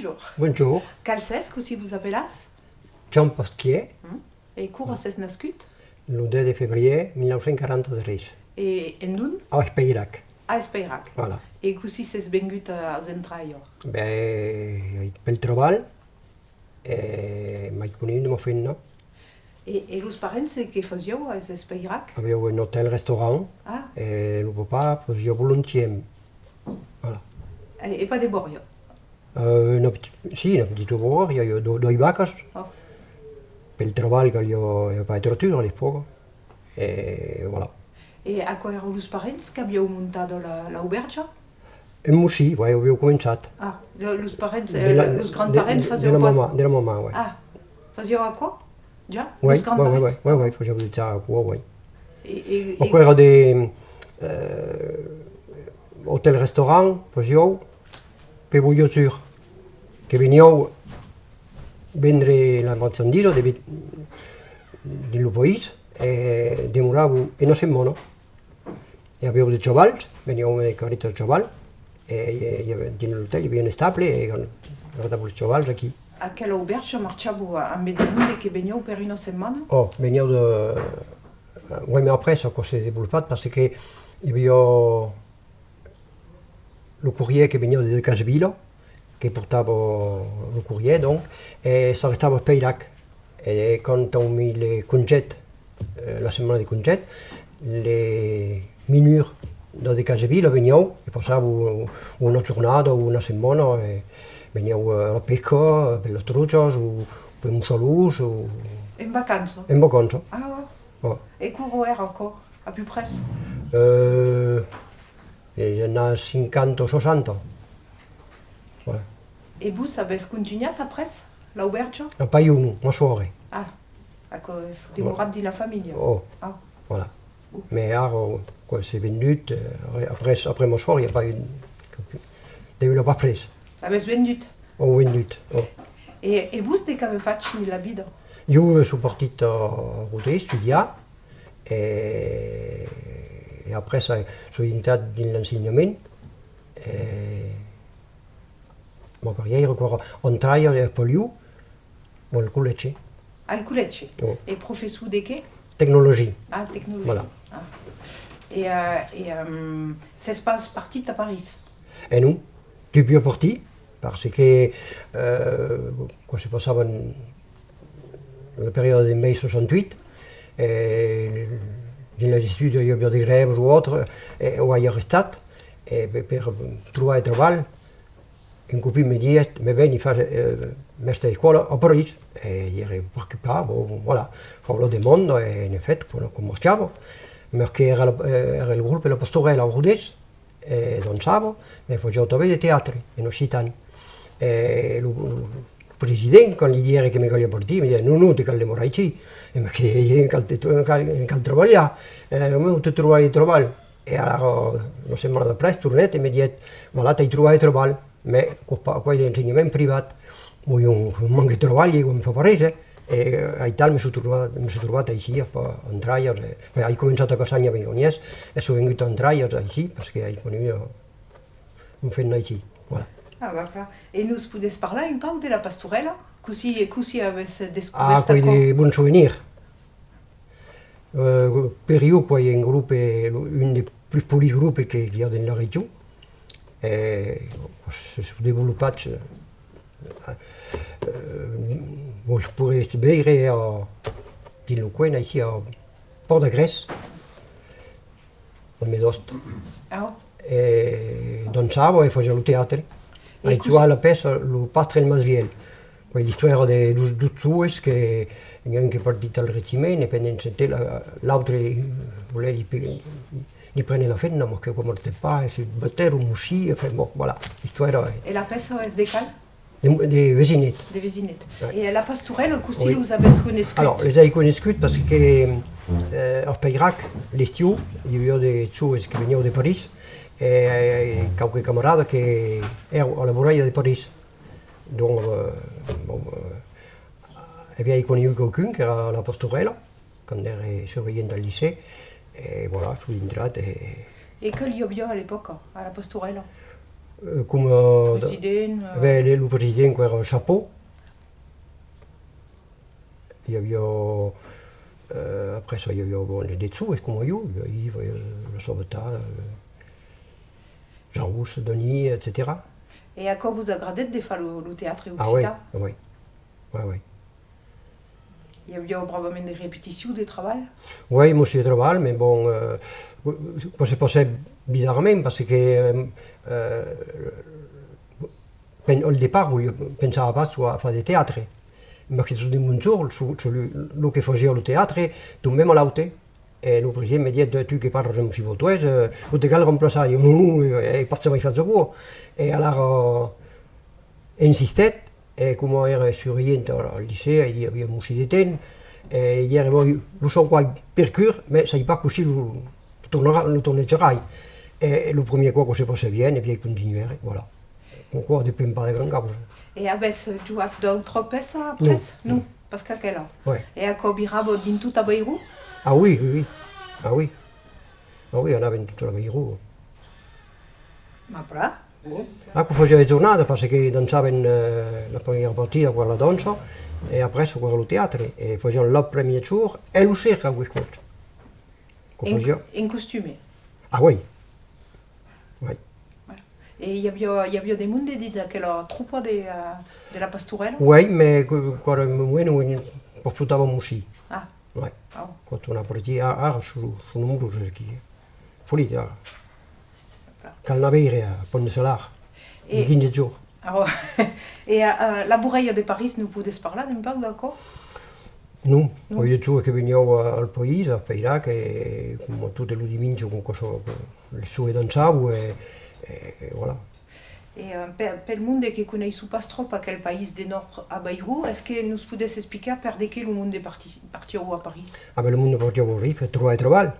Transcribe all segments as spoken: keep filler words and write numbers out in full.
Bonjour. Bonjour. Qual sètz, cossí vos apelatz? Jean Pasquier. Mm. E quora sètz nascut? Lo dètz de febrièr mil nòu cents quaranta-tres. E en dont? A Espeirac. A Espeirac. Voilà. E cossí sètz vengut a, a Entraigas? Ben, pel trabalh, e m'ai coneigut de ma femna. E, e los parents, e qué fasián a Espeirac? Avián un otèl-restaurant, ah, e lo papà fasiá bolontièr. Voilà. E, e pas de bòria? Euh, una pit-, si, una petita bòria, i aviá do-, doas vacas. Oh. Pel trabalh caliá, i aviá pas de tractor a l'epòca. E voilà. E aquò èra los parents qu'avián montada la, l'aubèrja? Emé si, ouais, avián començat. Ah, lo-, los parents, de la, eh, los grands-parents de, de fasián la pas? Mamà, de la mamà, ouais. Ah, fasián aquò? Ja? Ouais, los grands-parents? Ouais, ouais, ouais, ouais, fasián ja aquò, ouais. E, e, e aquò èra de, euh, otèl-restaurant, fasián, per voyageurs que venián vendre la marchandisa de, dins lo país e demoravan una setmana. E avián de chavals, venián de carretas de chaval, e, e, e dins l'otèl i aviá un estable e gardavan los chavals aquí. Aquela aubèrja marchava amb de monde que venián per una setmana? Oh, venián de, ouais, mès après aquò s'es desvolopat parce que i aviá lo corrièr que veniá de Decasvila, que portava lo corrièr, donc, e s'arrestava a Espeirac. E quand avián lo congèt, eh, la setmana de congèt, los minurs de Decasvila venián e passavan una jornada o una setmana, e venián a la pesca, per las truchas, o per mossalons, o... En vacança? En vacança. Ah, ouais. Ouais. E quora èra aquò, à peu près? Euh, i a cinquanta o seissanta. Voilà. E vos avètz contunhat après l'aubèrja? Ah, pas ieu, non, ma sòrre. Ah, aquò es demorat dins la familha? Oh, ah, voilà. Mès ara, quand s'es vendut, eh, après, après ma sòrre, i a pas eu, deu i a pas pres. Avètz vendut? Au vendut, oh. E, e vos, de qu'avètz fach dins la vida? Ieu, eh, soi partit a Rodés estudiar, e, e après, eh, soi intrat dins l'ensenhament, e ma carrièra, aquò èra Entraigas e Espaliu, al collègi. Al collègi? Oh. E professor de qué? Tecnologia. Ah, tecnologia. Voilà. Ah. E, eh, e, ehm, sètz pas partit a París? E non, deviá partir, parce que, eh, quand se passava la periòda de mai soixante-huit, eh, dins les estudis i aviá de grèvas o autre, e o ai arrestat, e per, per trobar de trabalh, un copin me diguèt: me vèni far, eh, mèstre d'escòla a París. E i ère preocupat, bon, voilà, fau la demanda, e en efèt, aquò, aquò marchava. Mès que èra la, eh, èra lo grop La Pastorèla a Rodés, e dançava, mès fasiá tanben de teatre en occitan. E lo, lo president, quand li diguère que me caliá partir, me diguèt: non, non, te cal demorar aicí. E me cridèt: cal, te, cal, cal trabalhar. E lo meu, te trobarè de trabalh. E alara, la setmana d'après, tornèt e me diguèt: voilà, t'ai trobat de trabalh, mès aquò, aquò es d'ensenhament privat. Bon, ieu, un manque de trabalh, ieu, me fa pas res, eh. E, eh, aital, me soi trobat, me soi trobat aicí, a Entraigas, eh. Ben, ai començat a Cassanhas-Begonhés, e soi vengut a Entraigas aicí, parce que ai conegut, eh, ma femna aicí, voilà. Ah, ben, clar. E nos podètz parlar un pauc de La Pastorèla? Cossí, cossí avètz descobèrt aquò? Ah, qu'ai de bons sovenirs. Euh, per ieu, qu'es un grop, eh, lo, un des plus polits grops que, qu'i a dins la region. E se son desvolopats, eh, eh, vos podètz veire a, dins lo coin, aicí, a Pòrt d'Agrés, al Medòst. Ah. E dançava e fasiá lo teatre. E ai cossí? Ai jogat la pèça Lo pastre e lo mas vièlh. Qu'es l'istòria de dos, dos joves que, n'i a un qu'es partit al regiment e pendent ce temps, la, l'autre volèt li pe-, li prene la femna, mas que aquò marchèt pas, e se batèron aussi, enfin, bon, voilà, l'istòria es... E la pèça es de qual? De, de Vesinet. De Vesinet. Ouais. E La Pastorèla, cossí los avètz conescut? Alors, les ai conescuts parce que, euh, a Espeirac, l'estiu, i aviá de joves que venián de París, e, e qualques camaradas que èran a la borrèia de París. Donc, euh, bon, euh, e ben, ai conegut qualqu'un qu'èra a La Pastorèla, quand ère surveilhant al licèu, e voilà, soi dintrat e... E qual i aviá a l'epòca, a La Pastorèla? Eh, coma, eh, president, eh, ben, le, lo president, qu'èra Chapeau. I aviá, eh, après ça, i aviá, bon, les dessous, es coma ieu, Yves, eh, le Sauvetat, eh, Jean Rousse, Denis, etcetèra. E aquò vos agradèt de far lo, lo teatre occitan? Ah, oui, oui. Oui, oui. I aviá bravament de repeticions, de trabalh? Oui, mos de trabalh, mais bon, eh, aquò se passèt bizarrament, parce que, eh, eh, pen-, al depart, voliá, pensava pas a far de teatre. Mas que tot d'un bon jorn, su, su lo, lo que fasiá lo teatre, tombèt malaute. E lo president me diguèt: «Tu que parlas amb si vautoès, eh, lo te cal remplaçar.» Diu: «Non, non, eh, ai pas jamai fach aquò.» E alara, eh, insistèt, e coma èra surveillant al, al licèu, e i aviá un bocin de temps, e diguère: «Bon, lo sap pas per cur, mas sai pas cossí lo, lo tornarà, lo tornejarai.» E lo primièr còp que se passèt bien, e puèi continuère, voilà. Aquò depend pas de grand causa. E avètz jogat d'autras pèças après? Non. Non, pas qu'aquela. Ouais. E aquò virava dins tot Avairon? Ah oui, oui, oui. Ah oui. Ah oui, anàvem tot l'Avairon. Ma plan. Bon. Aquò fasiá de jornada, parce que dançàvem, eh, la primièra partida, aquò èra la dança, e après aquò èra lo teatre, e fasiam l'après-miègjorn e lo ser, aquò es còps. Aquò fasiá. En costume? Ah oui. Oui. Voilà. E i aviá, i aviá de monde dins aquela tropa de, eh, de la Pastorèla? Oui, mas que, qu'èra un moment ont profitàvem aussi. Ah. Oui. Ah. Quand on a partit, a-, ara son, son nombroses aquí, eh. Folit, ara. Cal anar veire a Pont de Salars, e quinze jorns. Ah, e, eh, la borrèia de París, nos podètz parlar d'un pauc d'aquò? Non, non. Puèi de tot que venián a, al país, a Feirac, e coma totes los dimenges, coma aquò, les soes dançavan, e, e, e voilà. E, eh, per, pel monde que coneisson pas tròp aquel país de nòrd Avairon, es que nos podètz explicar per de qué lo monde parti-, partián a París? Ah, ben, lo monde partián a París per trobar de trabalh.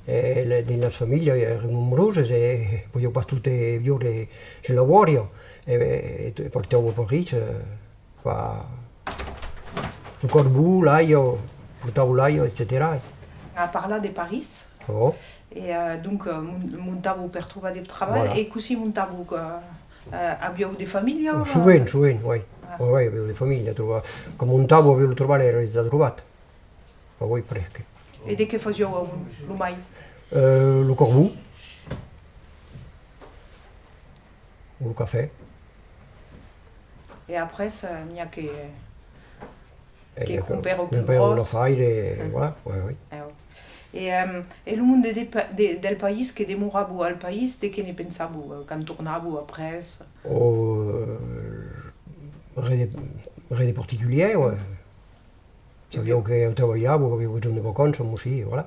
E le, dins las familhas èran nombroses e podián pas totes viure sus la bòria. E, e, e partián a París, eh, far lo carbon, l'aiga, portavan l'aiga, etcetèra. A parlar de París. Oh. E, eh, donc, eh, mon-, montavan per trobar de trabalh. Voilà. E cossí montavan, eh, eh, avián de familha, eh? Sovent, sovent, oui. Ah. Oui, oui, avián de familha, trobar. Quand montavan, avián lo trabalh, èra ja trobat. Ah oui, presque. E de qué fasián amont, lo mai? Eh, lo carbon. O lo cafè. E après, eh, n'i a que, que crompèron qualque gròs. Crompèron l'afaire, e voilà, oui, oui. Eh, oui. E, em, e lo monde de pa-, de, del país, que demoravan al país, de qué ne pensavan, eh, quand tornavan après? O, eh, res de, res de particulièr, oui. Sabián que trabalhavan, qu'avián besonh de vacanças, aussi, voilà.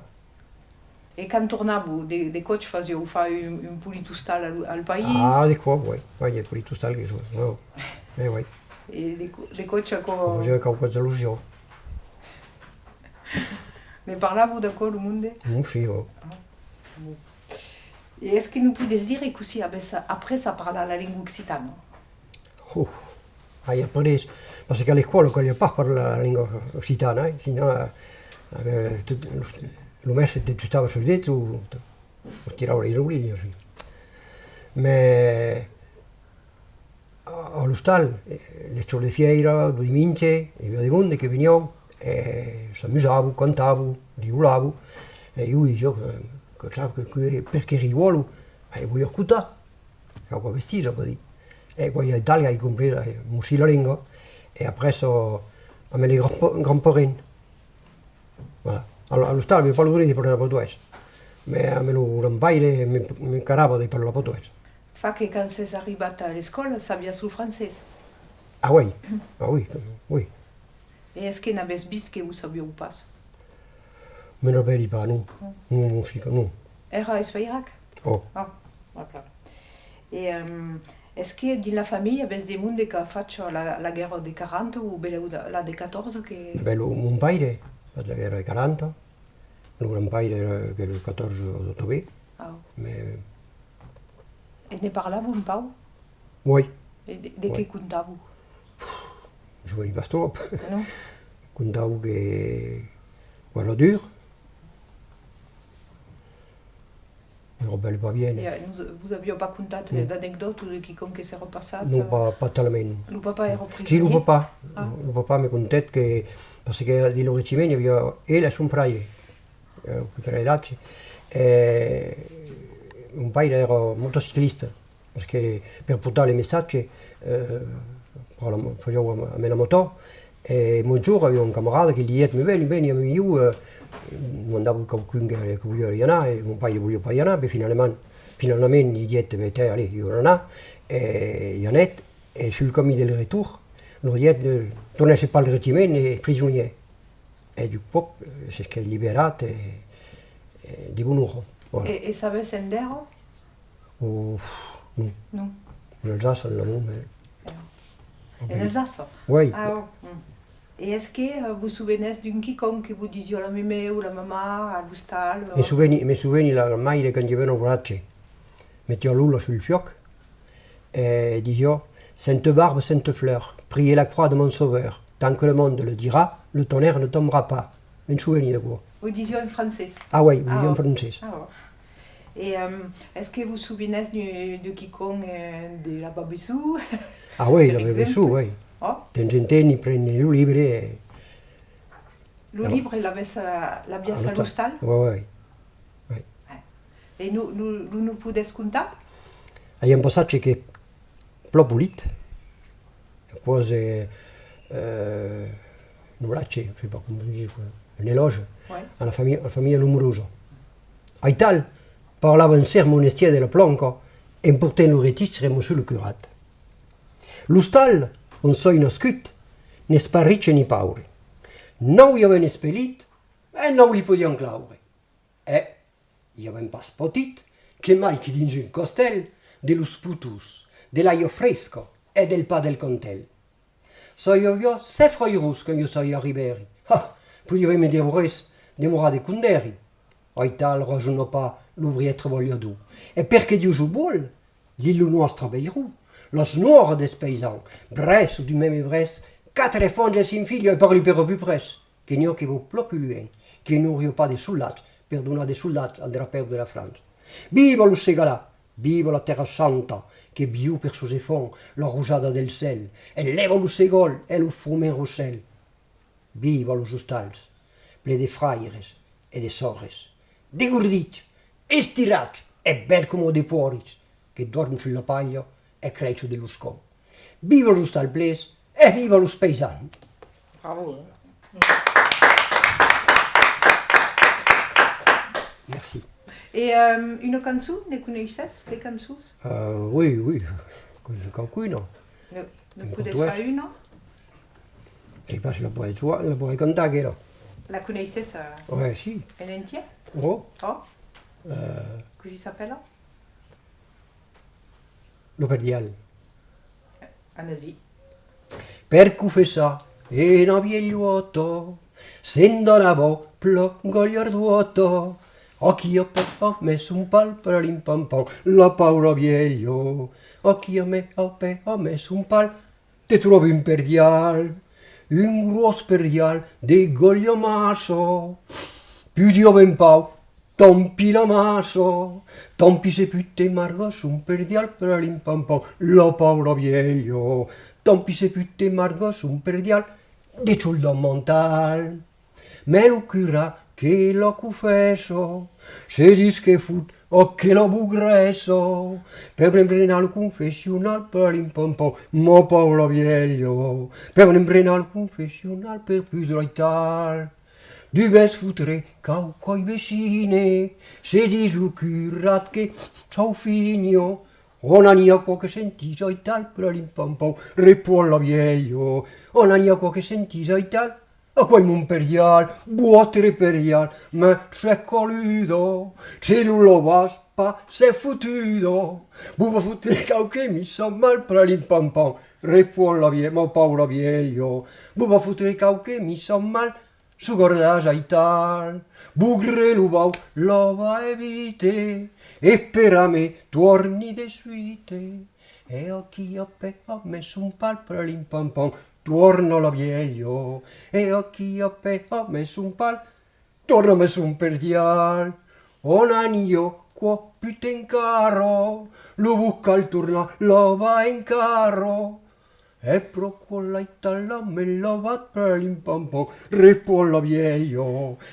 E quand tornavan, de, de còps fasián far un, un polit ostal al, al país? Ah, de còps, oui. Oui, de polit ostal que son, oui. Eh, oui. E de co-, de còps aquò fasiá qualquas illusions. Ne parlavan d'aquò, lo monde? Mm, si, oui. Ah, bon. E es que nos podètz dire cossí avètz aprés a parlar la lenga occitana? Oh, ai aprés, parce qu'a l'escòla caliá pas parlar la lenga occitana, eh, sinon, eh, eh, tot, lo, lo mèstre te tustava sul det o, o tirava las orelhas, sì. Mas a, a l'ostal, eh, les jorns de fièira, lo dimenges, i aviá de monde que venián, e s'amusavan, cantavan, rigolavan, e ieu disiá que, que, clar, que, que, perqué rigòlan? E voliá escotar. Quauqua bestiesa, pòt dire. E puèi, aital, ai comprés, eh, mossir la lenga. E après, eh, amb les grands-pa-, grands-parents. Voilà. A, a l'ostal, aviá pas lo dret de parlar patoès. Mas amb lo grand-paire, me, me carava de parlar patoès. Fa que quand sètz arribat a l'escòla, sabiatz lo francés? Ah oui, ah oui, oui. E es que n'avètz vist que o sabián pas? Me rapèli pas, non. Non. Non, non, si que non. Èra a Espeirac? Oh. Ah, va plan. E, em, es que dins la familha avètz de monde qu'a fach la, la guèrra de quaranta o belèu la, la de catorze que... Ben, lo, mon paire a fach la guèrra de quaranta, lo grand-paire, eh, que lo catorze tanben. Ah. Mas... E ne parlavan un pauc? Oui. E de, de qué contavan? Jovèn pas tròp. Non. Contavan que, qu'èra dur. Me rapèle pas bien. E, eh, nos, vos aviá pas contat, eh, d'anecdòtas o de quicòm que s'èra passat? Non, eh, pas, pas talament. Lo papà èra... Si, lo prisonièr? Papà. Ah. Lo papà me contèt que, parce que dins lo regiment i aviá el e son fraire, eh, lo pus grand, e mon paire èra motociclista, parce que per portar le messatge, eh, per la mo-, fasián amb, amb la motò, E mon jorn, aviá un camarada que li diguèt: "Mès veni, veni amb ieu", eh, demandava qualqu'un que, que voliá i anar, e mon paire voliá pas i anar, mès finalament, finalament li diguèt: "Bè, tè, allez, ieu vau anar", e i anèt, e sul camin del retorn, lor diguèt: "Ne tornèsse pas al regiment, es prisonièr". E du còp, eh, sesquèt liberat, e, e de bona ora. Voilà. E, e sabes ont èra? Ò, non. Non. En Alsace, en amont, mès... En Alsace? Oui. Ah, ò. Mm. E es que, eh, vos sovenètz d'un quicòm que vos disiá la memè o la mamà a l'ostal, o? Me soveni, me soveni la, la maire quand i aviá un obratge. Metiá l'ola sul fuòc e disiá: "Sainte Barbe, sainte fleur, priez la croix de mon Sauveur. Tant que le monde le dira, le tonnerre ne tombera pas." Me'n soveni d'aquò. O disiá en francés? Ah oui, o disiá en francés. Ah, ò. E, ehm, es que vos sovenètz de, de quicòm, eh, de la Babessou? Ah oui, la Babessou, oui. Ò. De temps en temps, i preni lo libre e... Lo libre l'avètz, eh, l'aviatz a l'ostal? Oui, oui. Eh. E nos, nos, nos, nos podètz contar? Ai un passatge qu'es plan polit, quasi, eh, un obratge, je sais pas comment on dit, quoi, un éloge, ouais, a la familha, a la familha nombrosa. Aital parlava un ser monestièr de la Planca en portent lo registre a Mossur lo curat. L'ostal ont soi nascut n'es pas riche ni paure. Nau i avèm espelit e nau li podiam claure. E i avèm pas patit que mai que dins un castèl de los potons, de l'aiga fresca e del pan del cantèl. Soi aviá sèt frairons quand ieu soi arribèri. Ha! Podiá ben me dire res, demorar de condèri. Aital rasona pas l'obrièr trabalhador. E perque Dieu o vòl, dins lo nòstre avairon, las nòras dels païsans, brèç o du mème brèç, quatre enfants e cinc filhas e parli per a pus près, que n'i a que van plan pus luènh, que n'auriá pas de soldats per donar de soldats al drapèu de la França. Viva lo Segalar! Viva la Tèrra Santa, que viu per sos enfants la rosada del cèl, e lèva lo segòl e lo froment rossèl. Viva los ostals, plens de fraires e de sòrres, degordits, estirats e verds coma de pòrcs, que dòrmon sus la palha e creisson de los còps. Viva los ostalplers e viva los païsans! Bravo, eh? Merci. E, ehm, una cançon, ne coneissètz de cançons? Euh, oui, oui, qualqu'una. Ne, ne podètz far una? Sai pas se la poiré jogar, la poiré cantar, aquela. La coneissètz, eh, ouais, si, en entièr? Oh. Oh. Euh. Cossí s'apèla? Lo perdial. Anatz-i. Per confessar ena vielhòta, se'n donava plan galhardòta. Aquí a pè a me son pal, paralim pam pam, la paura vielha. Aquí a me, a pè a me son pal, te tròbi un perdial, un gròs perdial de galha massa. Pudiá ben pas tampir la massa, tampir se pute marga son perdial, paralim pam pam, la paura vielha. Tampir se pute marga son perdial de soldat mental. Mès lo curat que la confèssa, se ditz que fot aquela bogressa. Per ne'n prenar lo confessional, paralim pam pam, ma paura vielha. Per ne'n prenar lo confessional, per pus de l'aital, devètz fotre quauqua vesina, se ditz lo curat que chau finha. Òna n'i a quò que sentís aital, paralim pam pam, respond la vielha. Òna n'i a quò que sentís aital, aquò's mon perdial, vòstre perdial, mès se caluda, se lo lavas pas, se fotuda. Vos va fotre quauque missa mal, paralim pam pam, respond la vie-, ma paura vielha. Vos va fotre quauque missa mal, s'o gardatz aital. Vos gre lo vau lavar e vite, esperatz-me, tòrni de suite. E aquí a pè a me son pal, paralim pam pam, tòrna la vielha. E aquí a pè a me son pal, tòrna me son perdial. Òna n'i a Quò put encara, lo boscal torna lavar encara. E pro quò l'aital la men lavat, plim pam pam, respond la vièlha.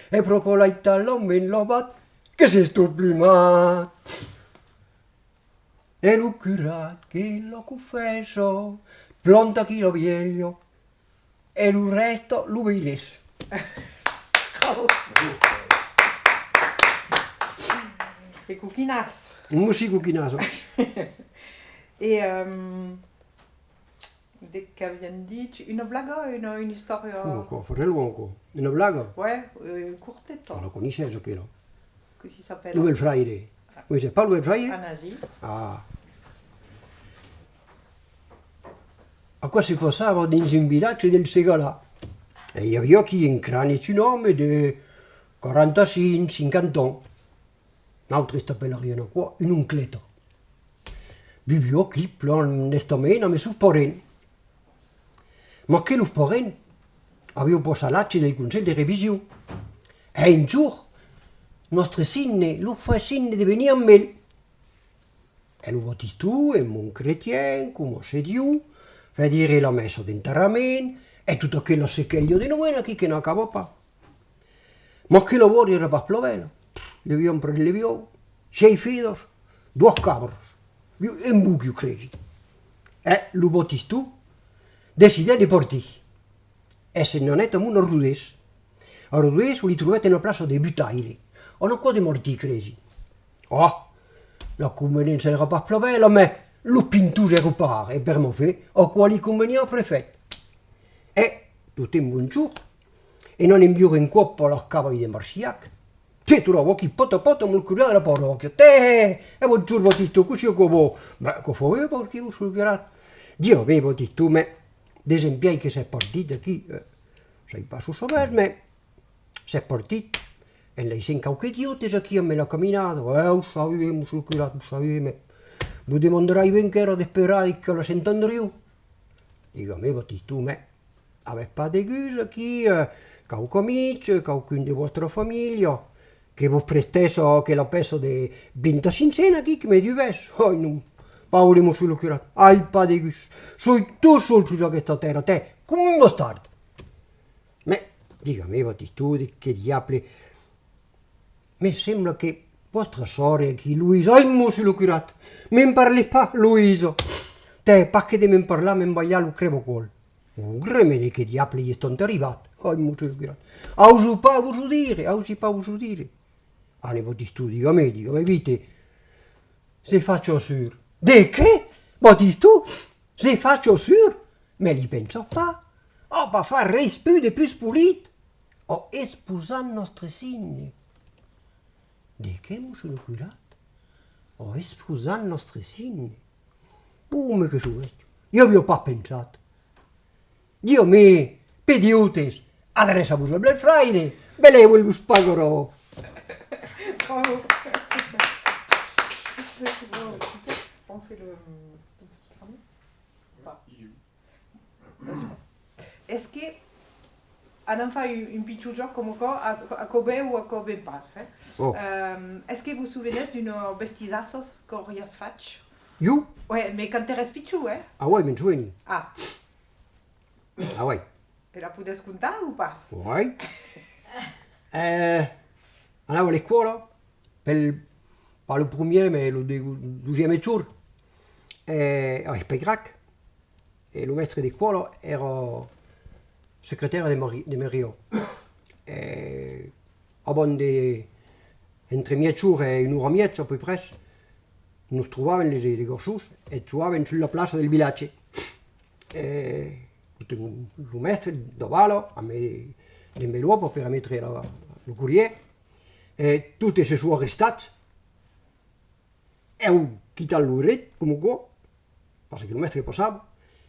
E pro quò l'aital la men lavat, que s'es tot plumat. E lo curat que la confèssa, planta aquí la vièlha. E lo rèsta, lo veiretz. Bravo. E coquinàs. Mossur Coquinàs. E, ehm, de qu'aviam dich? Una blaga o una, una istòria? Oh, aquò, faré lo aquò. Una blaga? Ouais, euh, corteta. Ah, la coneisses, aquela. Cossí s'apèla? Lo bèl fraire. Coneisses pas lo bèl fraire? Anatz-i. Ah. Aquò se passava dins un vilatge del Segalar. E i aviá aquí un crane, un òme de quaranta-cinc, cinquanta ans. Nautres t'apelariam aquò un oncleta. Viviá aquí plan onèstament amb sos parents. Mas que los parents avián passat l'atge del conselh de revision. E un jorn, nòstre síndic los fa signe de venir amb el. E lo Batiston, un bon crestian, coma se diu, fa dire la messa d'enterrament e tota aquela sequèlha de novena aquí que n'acaba pas. Mas que la bòria èra pas plan bèla. I aviá un parelh de buòus, sièis fedas, doas cabras, un bòsc, ieu cresi. E lo Batiston decidèt de partir. E se n'anèt amont a Rodés. A Rodés, o li trobèt una plaça de butaire. An aquò de Martin, cresi. Oh, la convenença èra pas plan bèla, mas los pintors èran pas, e per mai, aquò li conveniá perfèit. E, tot un bon jorn, en anant viure un còp a las cavas de Marcilhac, se tròba aquí pòta pòta amb lo curat de la parròquia. Tè! E bonjorn, Batiston, cossí aquò va? Mas, aquò fa ben, per aquí, mossur lo curat. Diga-me, Batiston, mas desempièi que sètz partit d'aquí, eh, sai pas s'o sabètz, mas sètz partit en laissant qualques diotes aquí amb la caminada. Eh, o sabi ben, mossur lo curat, o sabi ben, mas vos demandarai ben qu'èra d'esperar aquí a la Sent-Andriu. Diga-me, Batiston, mas avètz pas degun aquí, eh, quauque amic, quauqu'un de vòstra familha, que vos prestèsse aquela pèça de vint-a-cinc cents aquí que me devètz? Ai, non, paure mossur lo curat, ai pas degun. Soi tot sol sus aquesta tèrra, tè, coma un bastard. Mas, diga-me, Batiston, de qué diable Me sembla que vòstra sòrre aquí, Loïsa. Ai, mossur lo curat, me'n parlètz pas, Loïsa! Tè, pas que de me'n parlar, me'n balha lo crèbacòl. Ò, gremè, de qué diable i es donc arribat? Ai, mossur lo curat, ausi pas vos o dire, ausi pas vos o dire. Allez, Batiston, diga-me, diga-me vite. Se facha sûr. De qué? Batiston? Se facha sûr? Mas li pensas pas? Ò, pas far res pus de pus polit! Ò esposat nòstre síndic. De qué, mossur lo curat? Ò esposat nòstre síndic. Ò, mas que soi bèstia, i aviá pas pensat. Diga-me, pediutes, adreçatz-vos al bèl fraire, benlèu el vos pagarà. Bravo. On fait le... Es que anam far un, un pichon jòc coma aquò, a, aquò ven o aquò ven pas, eh? Ò. Ehm, es que vos sovenètz d'una bestisassa qu'auriatz fach? Ieu? Ouais, mas quand èretz pichon, eh? Ah ouais, me'n soveni. Ah. Ah ouais. E la podètz contar o pas? Ouais. Eh, anava a l'escòla, pel, pas lo premier, mas lo de-, deuxième tour, eh, a Espeirac. E lo mèstre d'escòla èra secretari de mari-, de mairia. E abans de, entre miègjorn e una ora e mièja, a peu près, nos trobàvem, les, les garçons, e jogàvem sus la plaça del vilatge. E lo mèstre davala amb l'envelòpa per metre la, lo corrièr, e totes se son arrestats. Èu quitat lo beret, coma aquò, parce que lo mèstre passava,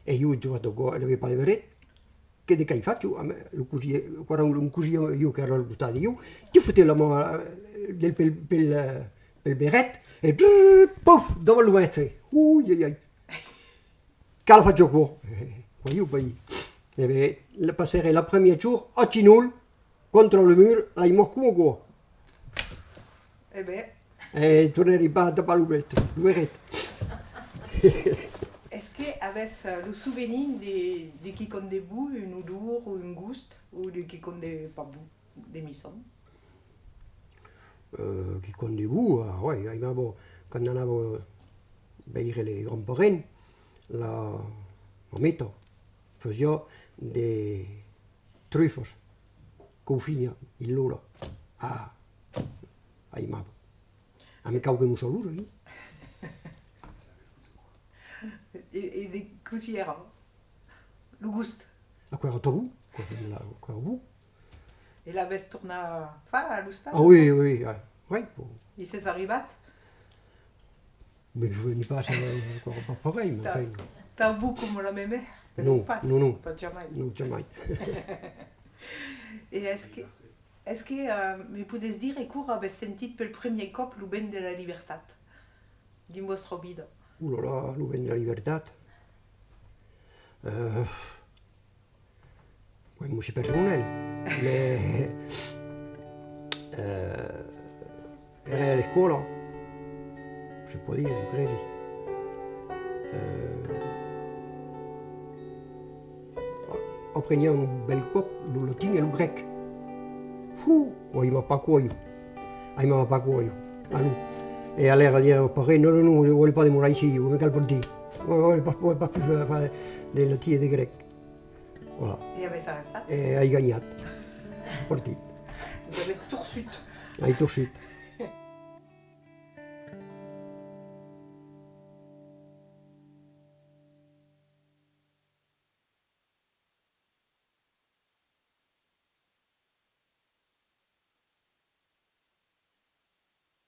e ieu ai trobat aquò, e n'aviá pas de beret, que de qu'ai fach, ieu, amb lo cosin, aquò èra un cosin, ieu, qu'èra al costat de ieu, que fotèt la man, eh, del, pel, pel, eh, pel beret, e brrr, pòf, davant lo mèstre. Ui, ai, ai. Qual a fach aquò? Ieu, ben, e ben, la passère l'après-miègjorn a ginolhs, contra lo mur, lai mòrt coma aquò. E ben, E tornèri pas tapar lo veret, lo veret. Es que avètz, eh, lo sovenir de, de quicòm de bon, una odor o un gost, o de quicòm de pas bon, de missant? Eh, quicòm de bon, ah, ouais, aimava, quand anava veire les grands-parents, la mameta fasiá de trufas, caufinha, dins l'ola. Ah, aimava. Amb quauque mossalus aquí. E, e de cossí èra? Lo gost? Aquò èra tan bon, aquò èra, aquò èra bon. E l'avètz tornat far a l'ostal? Ah oui, oui, ah, oui, bon. I sètz arribat? Me soveni pas, eh, aquò èra pas pareil, mais enfin. Tan bon coma la memè? Non, pas, non, non. Pas jamai. Non, jamai. E es que, es que, eh, me podètz dire quora avètz sentit pel primièr còp lo vent de la libertat dins vòstra vida? Oh là là, lo vent de la libertat. Eh, Ouais, mon, c'est personnel. Mais, euh, èra a l'escòla, se pòt dire, lo cresi. Euh, apreniá un bèl còp lo latin e lo grèc. Fu, aimava pas aquò, aimava pas aquò. Ah non. E alèra dire au pare, non, non, non, vòli pas demorar aicí, me cal partir. Vòli pas, vòli pas pus far, far de latin e de grèc. Voilà. E avètz arrestat? E ai ganhat. Partit. Avètz torçut. Ai torçut.